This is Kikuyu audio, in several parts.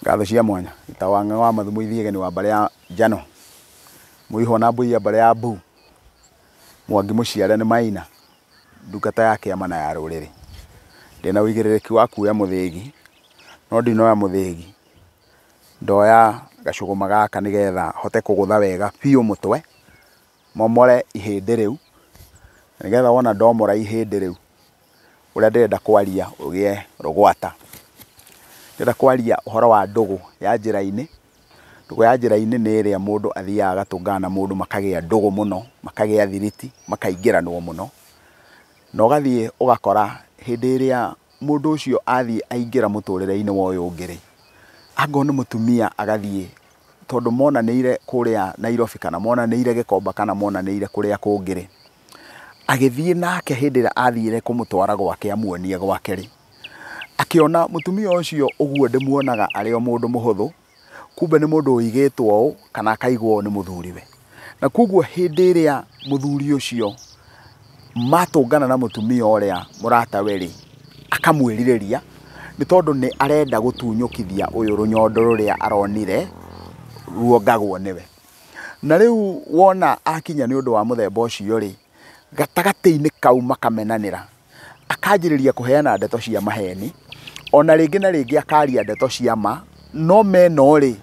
Ngatho cia mwanya itawanga wa mathumu ithiege ni wa mbare ya njano muihwo na mbui ya mbare ya mbu mwangi muciare ni maina ndungata ya kiama na ya ruriri ndina uigiririku wa kuoya muthigi no ndinoya muthigi ndoya gacuguma gaka nigetha hote kugutha wega biũ mutwe momore ihĩndĩ rĩu nigetha wona ndomora ihĩndĩ rĩu ũrĩa ndĩrenda kwaria ũgĩe rũgwata. Ndĩrenda kwaria ũhoro wa ndũgũ ya njĩra-inĩ. Ndũgũ ya njĩra-inĩ nĩ ĩrĩa mũndũ athiaga agatũngana na mũndũ makagĩa ndũgũ mũno, makagĩa thiriti, makaingĩranwo mũno, na ũgathiĩ ũgakora hĩndĩ ĩrĩa mũndũ ũcio athiĩ aingĩra mũtũrĩre-inĩ wa ũyũ ũngĩ rĩ, angorwo nĩ mũtumia agathiĩ tondũ monanĩire kũrĩa Nairobi kana monanĩire Gĩkomba kana monanĩire kũrĩa kũngĩ rĩ, agĩthiĩ nake hĩndĩ ĩrĩa athire kũmũtwara gwake amuonie gwake rĩ, akĩona mũtumia ũcio ũguo ndĩmuonaga arĩ o mũndũ mũhũthũ, kumbe nĩ mũndũ ũigĩtwo ũũ kana akaigwo ũũ nĩ mũthuriwe. Na koguo hĩndĩ ĩrĩa mũthuri ũcio matũngana na mũtumia ũrĩa mũratawe rĩ, akamwĩrirĩria nĩ tondũ nĩ arenda gũtunyũkithia ũyũ rũnyondo rũrĩa aronire ruongagwo nĩwe. Na rĩu wona akinya nĩ ũndũ wa mũthemba ũcio rĩ, gatagatĩ-inĩ kau makamenanĩra, akanjĩrĩria kũheana ndeto cia maheni, ona rĩngĩ na rĩngĩ akaria ndeto cia ma, no meno rĩ,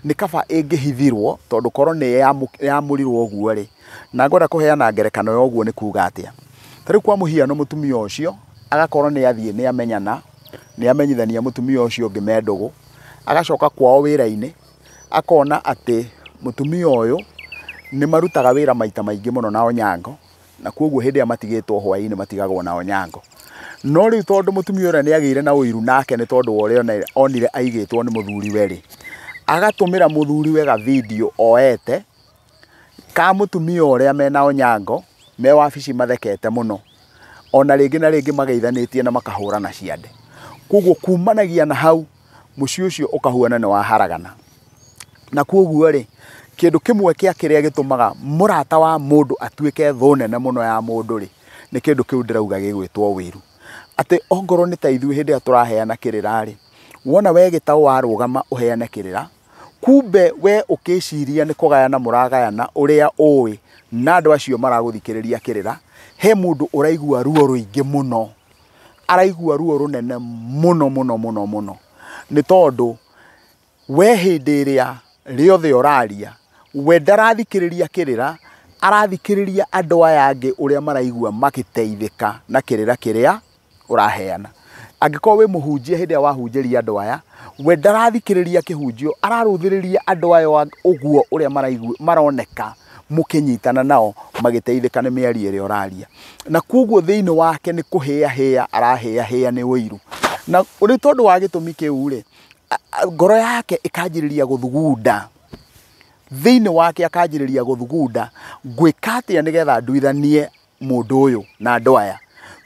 nĩ kaba ĩngĩhithirwo tondũ korwo nĩ yamũrirwo ũguo rĩ, na ngwenda kũheana ngerekano ya ũguo nĩ kuga atĩa. Ta rĩu kwa mũhiano mũtumia ũcio agakorwo nĩ athiĩ nĩ amenyana, nĩ amenyithania mũtumia ũcio ũngĩ me ndũgũ, agacoka kwao wĩra-inĩ, akona atĩ mũtumia ũyũ nĩ marutaga wĩra maita maingĩ mũno na Onyango, na koguo hĩndĩ ĩrĩa matigĩtwo hwaĩ-inĩ matigagwo na Onyango. No rĩu tondũ mũtumia ũrĩa nĩ agĩire na ũiru nake nĩ tondũ wa ũrĩa onire aigĩtwo nĩ mũthuriwe rĩ, agatũmĩra mũthuriwe ga video oete ka mũtumia ũrĩa mena Onyango me wabici mathekete mũno, ona rĩngĩ na rĩngĩ mageithanĩtie na makahũrana ciande. Koguo kumanagia na hau mũciĩ ũcio ũkahuana nĩ waharagana. Na koguo rĩ, kĩndũ kĩmwe kĩa kĩrĩa gĩtũmaga mũrata wa mũndũ atuĩke thũ nene mũno ya mũndũ rĩ, nĩ kĩndũ kĩu ndĩrauga gĩgwĩtwo wĩiru. Atĩ ongorwo nĩ ta ithuĩ hĩndĩ ĩrĩa tũraheana kĩrĩra rĩ, wona we gĩtaũ warũgama ũheane kĩrĩra, kumbe we ũkĩciria nĩ kũgayana mũragayana ũrĩa ũĩ na andũ acio maragũthikĩrĩria kĩrĩra, he mũndũ ũraigua ruo rũingĩ mũno, araigua ruo rũnene mũno mũno mũno mũno, nĩ tondũ we hĩndĩ ĩrĩa rĩothe ũraria, we ndarathikĩrĩria kĩrĩra, arathikĩrĩria andũ aya angĩ ũrĩa maraigua magĩteithĩka na kĩrĩra kĩrĩa ũraheana. Angĩkorwo wĩ mũhunjia hĩndĩ ĩrĩa wahunjĩria andũ aya, we ndarathikĩrĩria kĩhunjio, ararũthĩrĩria andũ aya ũguo ũrĩa maraigua maroneka mũkĩnyitana nao magĩteithĩka nĩ mĩario ĩrĩa ũraria. Na koguo thĩinĩ wake nĩ kũhĩahĩa arahĩahĩa nĩ ũiru. Na nĩ tondũ wa gĩtũmi kĩu rĩ, ngoro yake ĩkanjĩrĩria gũthugunda. Thĩinĩ wake akanjĩrĩria gũthugunda, ngwĩka atĩa nĩgetha nduithanie mũndũ ũyũ na andũ aya,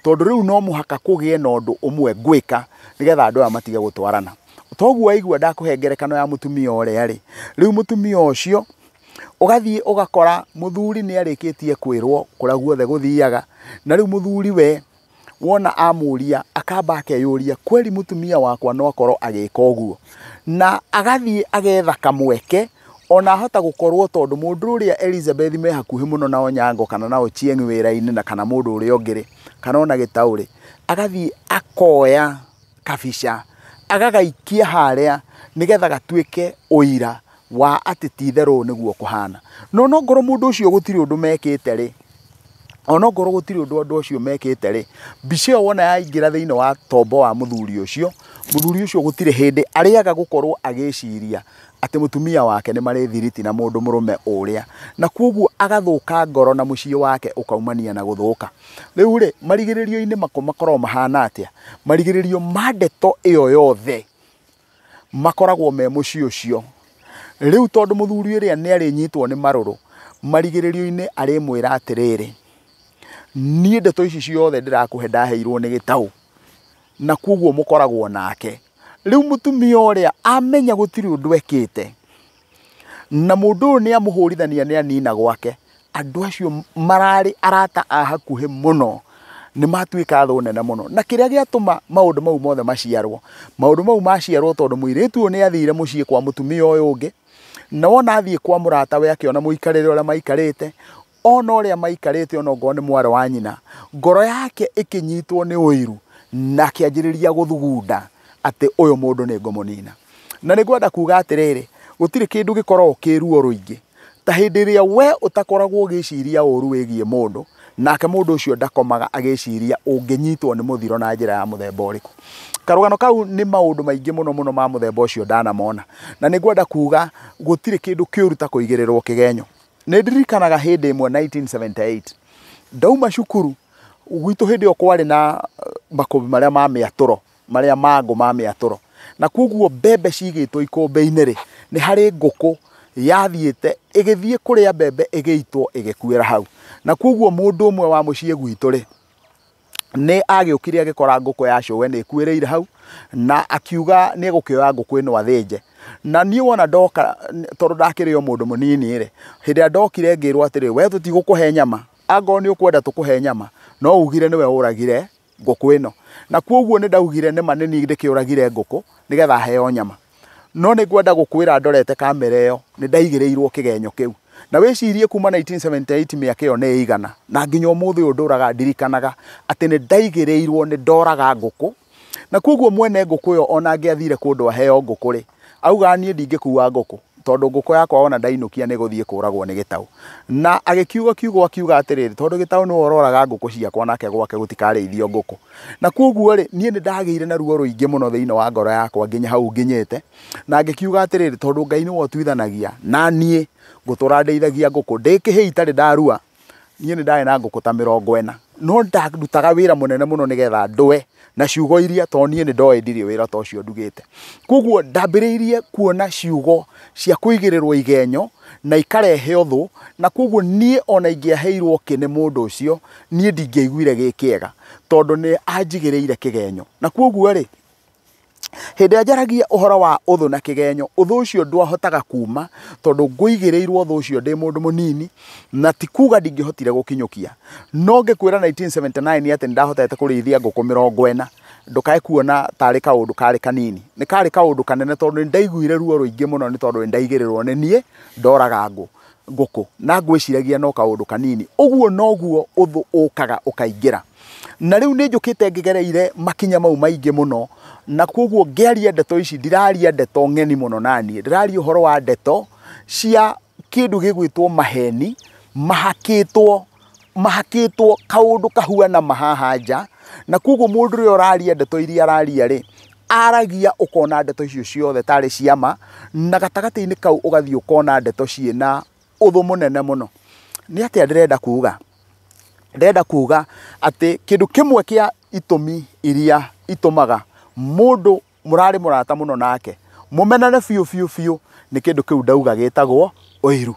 tondũ rĩu no mũhaka kũgĩe na ũndũ ũmwe ngwĩka nĩgetha andũ aya matige gũtwarana. Toguo waigua ndakũhe ngerekano ya mũtumia ũrĩa rĩ, rĩu mũtumia ũcio ũgathiĩ ũgakora mũthuri nĩ arĩkĩtie kwĩrwo kũrĩa guothe gũthiaga, na rĩu mũthuri we wona amũria akamba akeyũria kweri mũtumia wakwa no akorwo agĩka ũguo, na agathiĩ agetha kamweke ona ahota gũkorwo tondũ mũndũ ũrĩa Elizabeth me hakuhĩ mũno na Onyango kana na Ochieng wĩra-inĩ na kana mũndũ ũrĩa ũngĩ rĩ, kana ona Gĩtaũ rĩ, agathiĩ akoya kabica agagaikia harĩa nĩgetha gatuĩke ũira wa atĩ ti itherũ nĩguo kũhana. No nongorwo mũndũ ũcio gũtirĩ ũndũ mekĩte rĩ, onongorwo gũtirĩ ũndũ andũ acio mekĩte rĩ, mbica ĩyo wona yaingĩra thĩinĩ wa tombo wa mũthuri ũcio, mũthuri ũcio gũtirĩ hĩndĩ arĩaga gũkorwo agĩciria atĩ mũtumia wake nĩ marĩ thiriti na mũndũ mũrũme ũrĩa, na koguo agathũka ngoro na mũciĩ wake ũkaumania na gũthũka. Rĩu rĩ, marigĩrĩrio-inĩ mako makoragwo mahana atĩa? Marigĩrĩrio ma ndeto ĩyo yothe makoragwo me mũciĩ ũcio. Rĩu tondũ mũthuri ũrĩa nĩ arĩnyitwo nĩ marũrũ, marigĩrĩrio-inĩ arĩmwĩra atĩrĩrĩ, niĩ ndeto ici ciothe ndĩrakũhe ndaheirwo nĩ Gĩtaũ, na koguo mũkoragwo nake. Rĩu mũtumia ũrĩa amenya gũtirĩ ũndũ ekĩte, na mũndũ ũyũ nĩ amũhũrithania nĩ anina gwake, andũ acio mararĩ arata a hakuhĩ mũno, Nĩ matuĩka thũ nene mũno. Na kĩrĩa gĩatũma maũndũ mau mothe maciarwo, maũndũ mau maciarwo tondũ mũirĩtu ũyũ nĩ athire mũciĩ kwa mũtumia ũyũ ũngĩ, na wona athiĩ kwa mũratawe akĩona mũikarĩre ũrĩa maikarĩte, ona ũrĩa maikarĩte ona ongorwo nĩ mwarĩ wa nyina, ngoro yake ĩkĩnyitwo nĩ ũiru na akĩanjĩrĩria gũthugunda atĩ ũyũ mũndũ nĩ ngũmũnina. Na nĩ ngwenda kuga atĩrĩrĩ, gũtirĩ kĩndũ gĩkoragwo kĩ ruo rũingĩ ta hĩndĩ ĩrĩa we ũtakoragwo ũgĩciria ũru wĩgiĩ mũndũ, nake mũndũ ũcio ndakomaga agĩciria ũngĩnyitwo nĩ mũthiro na njĩra ya mũthemba ũrĩkũ. Karũgano kau nĩ maũndũ maingĩ mũno mũno ma mũthemba ũcio ndanamona. Na nĩ ngwenda kuga gũtirĩ kĩndũ kĩũru ta kũigĩrĩrwo kĩgenyo. Nĩ ndirikanaga hĩndĩ ĩmwe 1978 ndauma cukuru gwitũ, hĩndĩ ĩyo kwarĩ na makũmbĩ marĩa ma mĩatũro, marĩa mangũ ma mĩatũro, na koguo mbembe cigĩtwo ikũmbĩ-inĩ rĩ, nĩ harĩ ngũkũ yathiĩte ĩgĩthiĩ kũrĩa mbembe ĩgĩitwo ĩgĩkuĩra hau. Na koguo mũndũ ũmwe wa mũciĩ gwitũ rĩ, nĩ agĩũkire agĩkora ngũkũ ya cũwe nĩ ĩkuĩrĩire hau, na akiuga nĩ egũkĩoya ngũkũ ĩno athĩnje. Na niĩ wona ndoka, tondũ ndakĩrĩ o mũndũ mũnini rĩ, hĩndĩ ĩrĩa ndokire ngĩrwo atĩrĩ, we tũtigũkũhe nyama, angorwo nĩ ũkwenda tũkũhe nyama, no ugire nĩwe ũragire ngũkũ ĩno. Na koguo nĩ ndaugire nĩma nĩ niĩ ndĩkĩũragire ngũkũ nĩgetha heo nyama. No nĩ ngwenda gũkwĩra ndorete kamera ĩyo, nĩ ndaigĩrĩirwo kĩgenyo kĩu. Na wĩcirie kuma 1978 mĩaka ĩyo nĩ ĩigana, na nginya ũmũthĩ ũyũ ndũraga ndirikanaga atĩ nĩ ndaigĩrĩirwo nĩ ndoraga ngũkũ. Na koguo mwene ngũkũ ĩyo ona angĩathire kũndũ aheo ngũkũ rĩ, augaga niĩ ndingĩkua ngũkũ, tondũ ngũkũ yakwa ona ndainũkia nĩ gũthiĩ kũragwo nĩ gĩtaũ. Na agĩkiuga kiugo akiuga atĩrĩrĩ, tondũ gĩtaũ nĩwe ũroraga ngũkũ ciakwa nake gwake gũtikarĩithio ngũkũ. Na koguo rĩ, niĩ nĩ ndagĩire na ruo rũingĩ mũno thĩinĩ wa ngoro yakwa nginya hau nginyĩte, na ngĩkiuga atĩrĩrĩ, tondũ Ngai nĩwe ũtuithanagia, na niĩ ngũtũra ndĩithagia ngũkũ ndĩ kĩhĩi itarĩ ndarua. Niĩ nĩ ndarĩ na ngũkũ ta 40, no ndarutaga wĩra mũnene mũno nĩgetha ndũe na ciugo iria, tondũ niĩ nĩ ndoĩ ndirĩ wĩra ta ũcio ndugĩte. Koguo ndambĩrĩirie kuona ciugo cia kũigĩrĩrwo igenyo na ikarehe ũthũ, na koguo niĩ ona ingĩaheirwo kĩ nĩ mũndũ ũcio, niĩ ndingĩaiguire gĩ kĩega, tondũ nĩ anjigĩrĩire kĩgenyo. Na koguo rĩ, hĩndĩ ĩrĩa njaragia ũhoro wa ũthũ na kĩgenyo, ũthũ ũcio ndwahotaga kuma, tondũ ngũigĩrĩirwo ũthũ ũcio ndĩ mũndũ mũnini, na ti kuga ndingĩhotire gũkinyũkia. No ngĩkwĩra 1979 atĩ nĩndahotete kũrĩithia ngũkũ 40, ndũkae kuona tarĩ kaũndũ karĩ kanini. Nĩ karĩ kaũndũ kanene, tondũ nĩndaiguire ruo rũingĩ mũno, nĩ tondũ nĩndaigĩrĩrwo nĩ niĩ ndoraga ngũkũ, na ngwĩciragia no kaũndũ kanini. Ũguo noguo ũthũ ũkaga ũkaingĩra. Na rĩu nĩ njũkĩte ngĩgereire makinya mau maingĩ mũno, na koguo ngĩaria ndeto ici ndiraria ndeto ng'eni mũno naniĩ, ndĩraria ũhoro wa ndeto cia kĩndũ gĩgwĩtwo maheni, mahakĩtwo kaũndũ kahuana mahaha nja, na koguo mũndũ ũrĩa ũraria ndeto iria araria rĩ, aragia ũkona ndeto icio ciothe tarĩ ciama, na gatagatĩ-inĩ kau ũgathiĩ ũkona ndeto ciĩna ũthũ mũnene mũno. Nĩ atĩa ndĩrenda kuga? Ndĩrenda kuga atĩ kĩndũ kĩmwe kĩa itũmi iria itũmaga mũndũ mũrarĩ mũrata mũno nake mũmenane biũ biũ biũ nĩ kĩndũ kĩu ndauga gĩtagwo ũiru.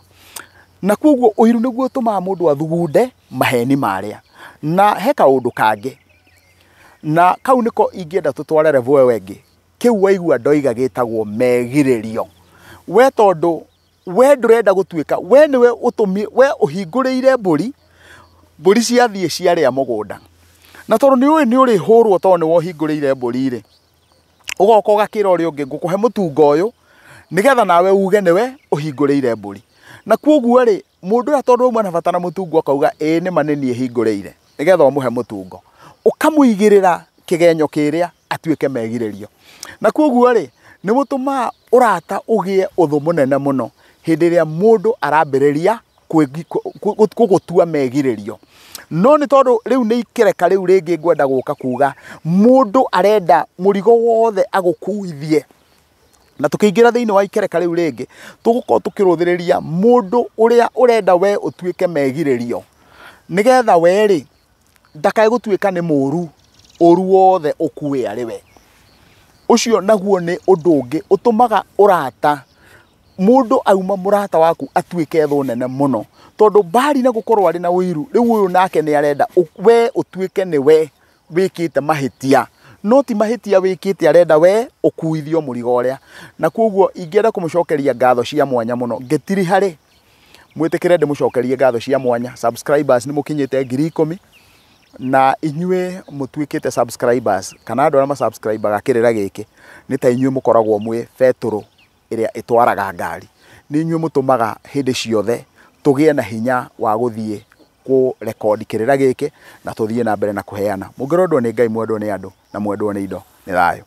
Na koguo ũiru nĩguo ũtũmaga mũndũ athugunde maheni marĩa. Na he kaũndũ kangĩ, na kau nĩko ingĩenda tũtware level ĩyo ĩngĩ, kĩu waigua ndoiga gĩtagwo megirĩrio. We tondũ we ndũrenda gũtuĩka, we nĩwe ũtũmi, we ũhingũrĩire mbũri, mbũri ciathiĩ ciarĩa mũgũnda. Na tondũ nĩ ũĩ nĩ ũrĩhũrwo tondũ nĩwe ũhingũrĩire mbũri rĩ, ũgoka ũgakĩra ũrĩa ũngĩ ngũkũhe mũtungo ũyũ nĩgetha nawe uge nĩwe ũhingũrĩire mbũri. Na koguo rĩ, mũndũ ũrĩa tondũ auma na bata na mũtungo akauga ĩĩ nĩma nĩ niĩ hingũrĩire, nĩgetha ũmũhe mũtungo, ũkamũigĩrĩra kĩgenyo kĩrĩa atuĩke megirĩrio. Na koguo rĩ, nĩ gũtũmaga ũrata ũgĩe ũthũ mũnene mũno hĩndĩ ĩrĩa mũndũ arambĩrĩria gũgũtua megirĩrio. No nĩ tondũ rĩu nĩ ikereka rĩu rĩngĩ ngwenda gũka kuga mũndũ arenda mũrigo wothe agũkuithie. Na tũkĩingĩra thĩinĩ wa ikereka rĩu rĩngĩ, tũgũkorwo tũkĩrũthĩrĩria mũndũ ũrĩa ũrenda we ũtuĩke megirĩrio, nĩgetha we rĩ ndakae gũtuĩka nĩ mũru, ũru wothe ũkue arĩ we. Ũcio naguo nĩ ũndũ ũngĩ ũtũmaga ũrata, mũndũ auma mũrata waku atuĩke thũ nene mũno, tondũ mbari na gũkorwo arĩ na ũiru, rĩu ũyũ nake nĩ arenda we ũtuĩke nĩ we wĩkĩte mahĩtia, no ti mahĩtia wĩkĩte, arenda we ũkuithio mũrigo ũrĩa. Na koguo ingĩenda kũmũcokeria ngatho cia mwanya mũno, ngĩtiriha rĩ, mwĩtĩkĩre ndĩmũcokerie ngatho cia mwanya. Subscribers nĩ mũkinyĩte 10,000. Na inyuĩ mũtuĩkĩte subscribers kana andũ arĩa masubscribaga kĩrĩra gĩkĩ, nĩ ta inyuĩ mũkoragwo mwĩ betũrũ ĩrĩa ĩtwaraga ngari. Nĩ inyuĩ mũtũmaga hĩndĩ ciothe tũgĩe na hinya wa gũthiĩ kũrekondi kĩrĩra gĩkĩ na tũthiĩ na mbere na kũheana. Mũngĩrondwo nĩ Ngai, mwendwo nĩ andũ na mwendwo nĩ indo, nĩ thayũ.